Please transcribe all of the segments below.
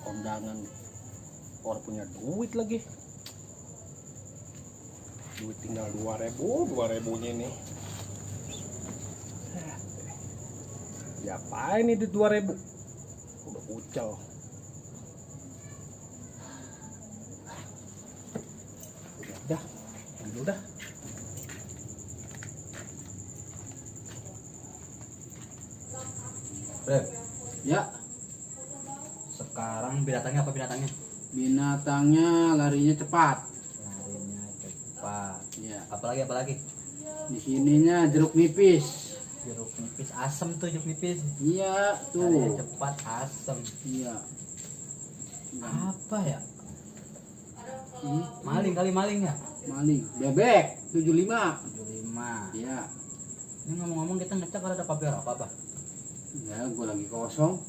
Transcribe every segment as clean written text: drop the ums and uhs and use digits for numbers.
kondangan orang punya duit lagi. Duit tinggal 2.000 nya nih. Diapain nih duit 2.000? Udah ucel. Udah, ambil udah. Beb, Ya, sekarang binatangnya apa binatangnya? binatangnya larinya cepat. Larinya cepat. Ya, Apalagi? di sininya jeruk nipis. Jeruk nipis asem tuh jeruk nipis. Iya, Larinya tuh. cepat asem. Iya. Apa ya? Hmm, Maling kali maling ya? maling. Bebek 75. 75. Iya. Ini ngomong-ngomong kita ngecek ada paper apa? Ya, gua lagi kosong.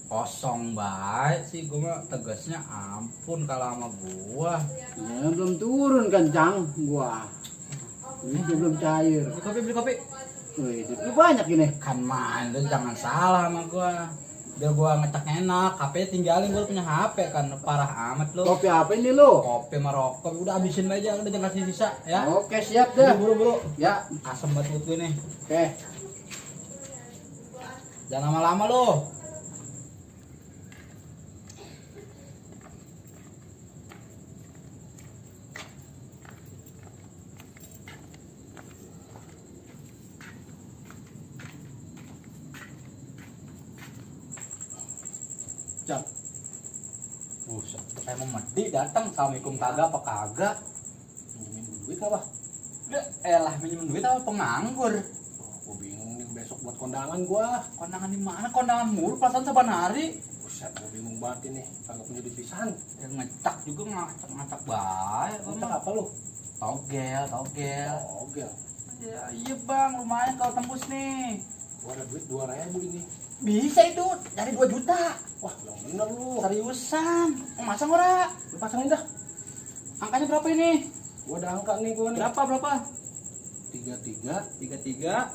Kosong baik sih, gue mah tegasnya ampun kalau sama gua. Ya, belum turun kencang gua. Ini belum cair. Beli kopi. Wih, itu banyak ini. Kan main lu jangan salah sama gua. Biar gua ngecek enak, HP tinggalin, gua punya HP kan parah amat lu. Kopi apa ini lo? Kopi sama rokok udah habisin aja, udah jangan kasih sisa ya. Oke, siap dah. Buru. Ya, Asam banget mulut gue nih. oke. Jangan lama-lama lu. Cak. Buset, kayak mau medi datang, assalamualaikum kagak apa kagak. Minjemin duit apa? Udah, elah minjem duit apa penganggur. Gue bingung nih besok buat kondangan gua. Kondangan di mana? Kondangan mulu perasaan saban hari. Buset, gue bingung banget ini. Kagak punya duit pisan. Ya, ngecak juga ngacak baik. Ngecek apa lu? Togel. Ogel. Ya, iya bang, lumayan kalau tembus nih. Gua ada duit 2.000 ini. Bisa itu, dari 2 juta. Wah, yang bener lu. Seriusan, mau masang ora? Lu pasangin dah. Angkanya berapa ini? Gua ada angka nih gua nih. Berapa? 3307.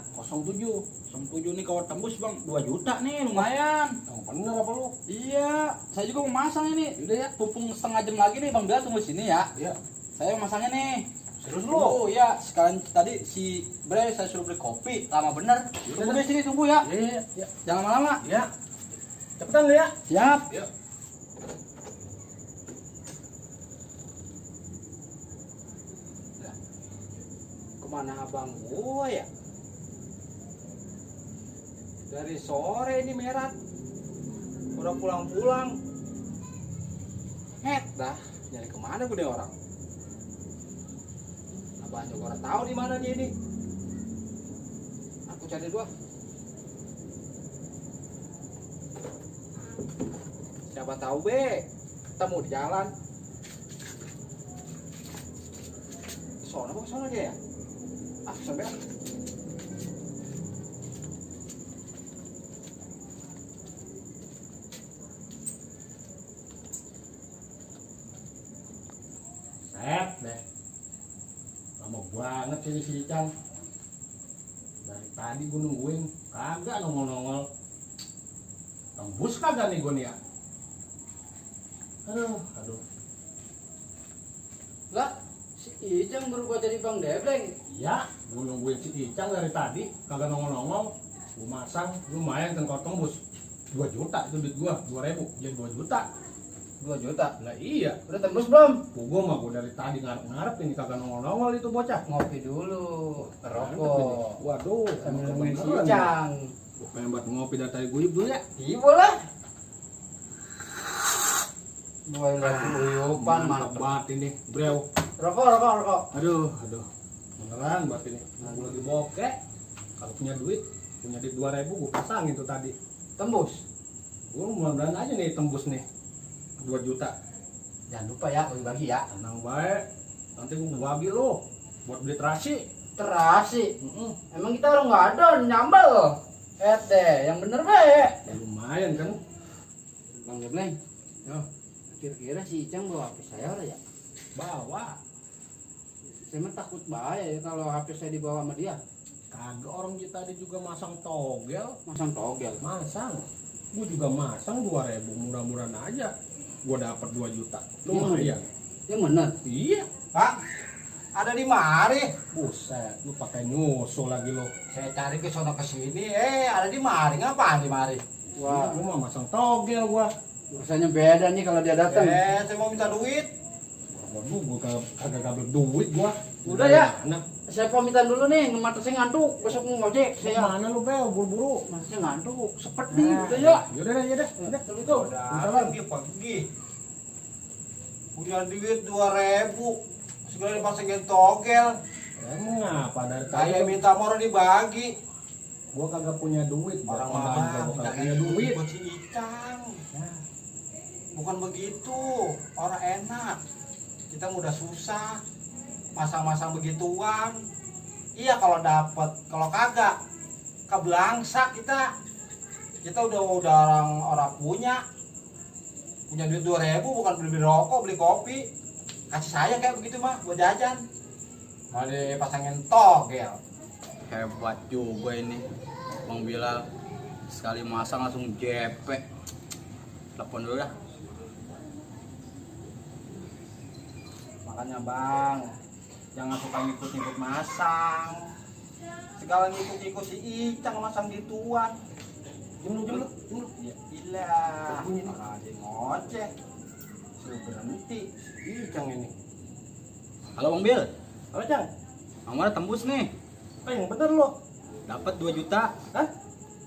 07 nih kalau tembus bang, 2 juta nih, lumayan. Yang bener apa lu? Iya, saya juga mau masang ini. Udah ya. Mumpung setengah jam lagi nih bang Bel tunggu sini ya. Iya. Saya mau masangnya nih. Serius lu? Oh iya, sekalian tadi si Bre saya suruh beli kopi, lama bener. Tunggu di sini, tunggu ya. Iya. Jangan lama-lama. Iya. Cepetan lu ya. Siap. Iya. Kemana abang gua ya? Dari sore ini merat. Udah pulang-pulang. Dah, nyari kemana gue deh orang? Abang juga orang tahu di mana dia ini. Aku cari dua. Siapa tahu be, ketemu di jalan. Sono dia ya? Ah, sampai lah. Set deh. Lama banget ini si Icang. Dari tadi gue nungguin, kagak nongol-nongol. Tembus kagak nih gue nih ya? Aduh. Lah, si Ijang berubah jadi Bang Debleng. Iya, gue nungguin si Icang dari tadi, kagak nongol-nongol. Gue masang, lumayan kan kalau tembus 2 juta itu duit gue, 2.000 jadi 2 juta. 2 juta. Lah iya, Udah tembus belum? gue mah gue dari tadi ngarep-ngarep ini kagak nongol-nongol itu bocah. Ngopi dulu, Mantep ini. rokok. Waduh, Sambil emang nungguin si kebeneran nih. Ijang. Gue pengen buat ngopi dari tadi gue dulu ya. Iya boleh. Boy lagi uyupan Mantap mantap. banget ini, bro. Rokok. Aduh. Beneran buat ini. Gue lagi bokeh. Kalau punya duit 2.000 gue pasangin tuh tadi. Tembus. Gue mudah-mudahan aja nih tembus nih 2 juta. Jangan lupa ya, bagi-bagi ya. Tenang baik. Nanti gue bagi lo buat beli terasi. Terasi. Emang kita orang nggak ada nyambel. Deh, yang bener be. Ya, lumayan kan. Bang Debleng. Yo. Kira-kira si Icang bawa HP saya lah ya? Bawa. Saya mah takut bahaya ya kalau HP saya dibawa sama dia. Kagak, orang kita tadi juga masang togel. Masang togel. Masang. Gue juga masang 2.000 murah-murahan aja. Gue dapat 2 juta. Iya. Lumayan. Yang bener. Iya. Bang, ada di mari. Buset, lu pakai nyusul lagi lo. Saya cari ke sono ke sini, ada di mari. Ngapain di mari? Wah, Gue mah masang togel gua. rasanya beda nih kalau dia datang. Saya mau minta duit. Waduh, gua kagak gabel duit gua. Udah ya. Mana? Saya pamitan dulu nih, mata saya ngantuk. Besok mau ngojek saya. Mana lu Bel, buru-buru. Mata saya ngantuk, sepet nih. Udah ya. Yaudah deh, yaudah. Udah, Assalamualaikum. Udah, dia pergi. Punya duit 2.000. Segala dipasangin togel. Emang ngapa dari Kayak tadi minta moro dibagi. gua kagak punya duit. Orang Gua mah kagak punya duit. buat si Icang. Bukan begitu. Orang enak. Kita mudah susah. Masang-masang begituan. Iya kalau dapat, kalau kagak kebelangsak kita. Kita udah orang punya duit 2.000 bukan beli rokok, beli kopi. Kasih saya kayak begitu mah buat jajan. Mau dipasangin togel. Hebat juga ini Bang Bilal, sekali masang langsung JP. Telepon dulu dah. Makanya bang, jangan suka ngikut-ngikut masang. Segala ngikut-ngikut si Icang masang gituan. Jemlu. Ya ilah, orang aja ngoceh. Suruh berhenti. Icang ini. Halo Bang Bil, Apa, Cang? nomornya tembus nih. Yang bener lo. Dapat 2 juta. Hah?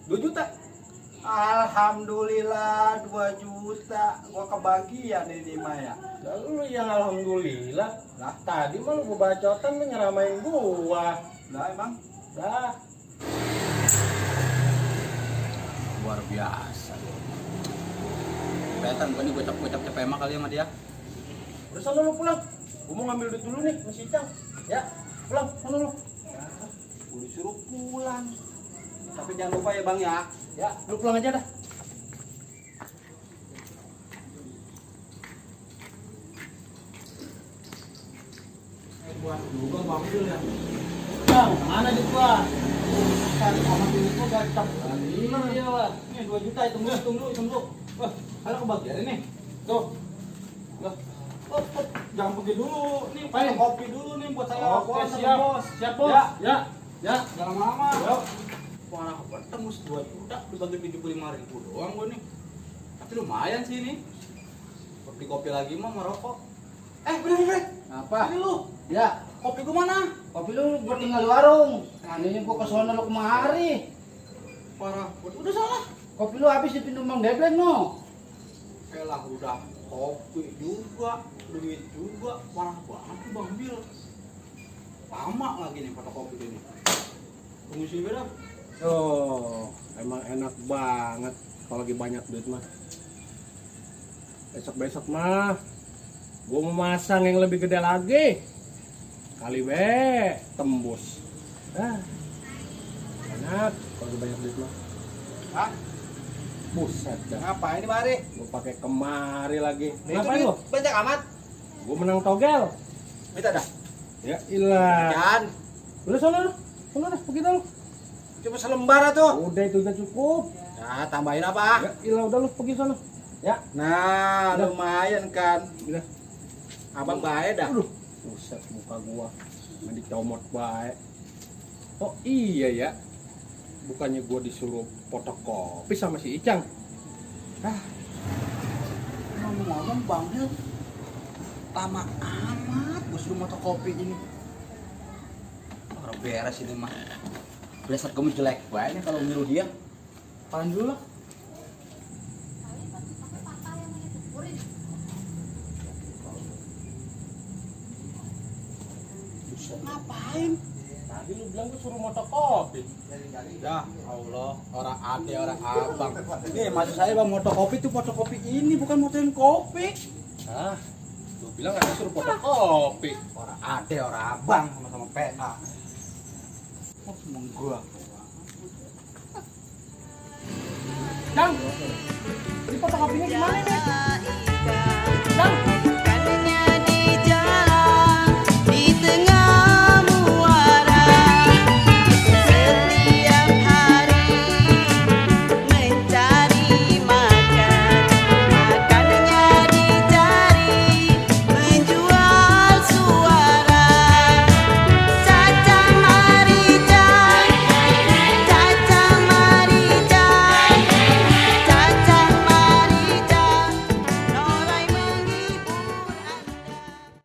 2 juta? Alhamdulillah 2 juta. Gua kebagian ini Maya. Lalu yang alhamdulillah. Lah, tadi mah lu gua bacotan lu nyeramain gua. Lah emang Dah. Luar biasa. Kelihatan gua nih gocap-gocap cepema kali sama dia. Udah sana lu pulang. Gua mau ngambil duit dulu nih, masih Cang. Ya, pulang, sana lu. gua disuruh pulang. Tapi jangan lupa ya bang ya. Ya, lu pulang aja dah. Buat juga bang Bil ya. Bang, mana duit gua? Kan sama duit gua gacap. Iya, Wak. Nih 2 juta, hitung dulu. Wah, kalau kebagian nih. Tuh. Loh. Oh, jangan pergi dulu. Nih, pakai kopi dulu nih buat saya. Oke, Bos, siap. bos. Siap, Bos. Ya. Ya. Jangan lama. Yuk. Wah, tembus 2 juta dibagi 75.000 doang gua nih. Tapi lumayan sih ini. Kopi kopi lagi mah merokok. Bener. Apa? Ini lu, Ya, kopi gua mana? kopi lu gua tinggal di warung. Anehnya gua ke sono lu kemari. Parah. Udah salah. Kopi lu habis dipinum Bang Debleng no. Elah udah kopi juga, duit juga, parah banget tuh Bang Bil. Lama lagi nih fotokopi ini. Tunggu sini beda. Oh, emang enak banget kalau lagi banyak duit mah. Besok mah gua mau masang yang lebih gede lagi. Kali tembus. Enak kalau lagi banyak duit mah. Hah? Buset dah. Ngapain di mari? Gua pakai kemari lagi. Itu Ngapain duit lo? banyak amat. Gua menang togel. Minta dah. Ya ilah. Jangan. Udah sana lu. Sana dah, pergi dah lu. Cuma selembar tuh. Udah itu udah cukup. Nah, tambahin apa? Ya ilah udah lu pergi sana. Ya. Nah, Udah. lumayan kan. Udah. Abang baik dah. Aduh, buset muka gua mandi comot baik. Oh iya ya, bukannya gua disuruh fotokopi sama si Icang. Ngomong-ngomong Bang Bil, lama amat bos lu fotokopi ini. Orang beres ini mah. Dasar kamu jelek banget nih kalau nyuruh dia. Paling dulu lah. Ngapain? Tadi lu bilang gua suruh fotokopi. Ya Allah, orang ade, orang abang. Nih maksud saya bang, fotokopi itu fotokopi ini bukan motoin kopi. Ah, lu bilang ada suruh fotokopi. Orang ade, orang abang sama-sama PA. Oh, emang gua. Cang, ini fotokopinya gimana nih?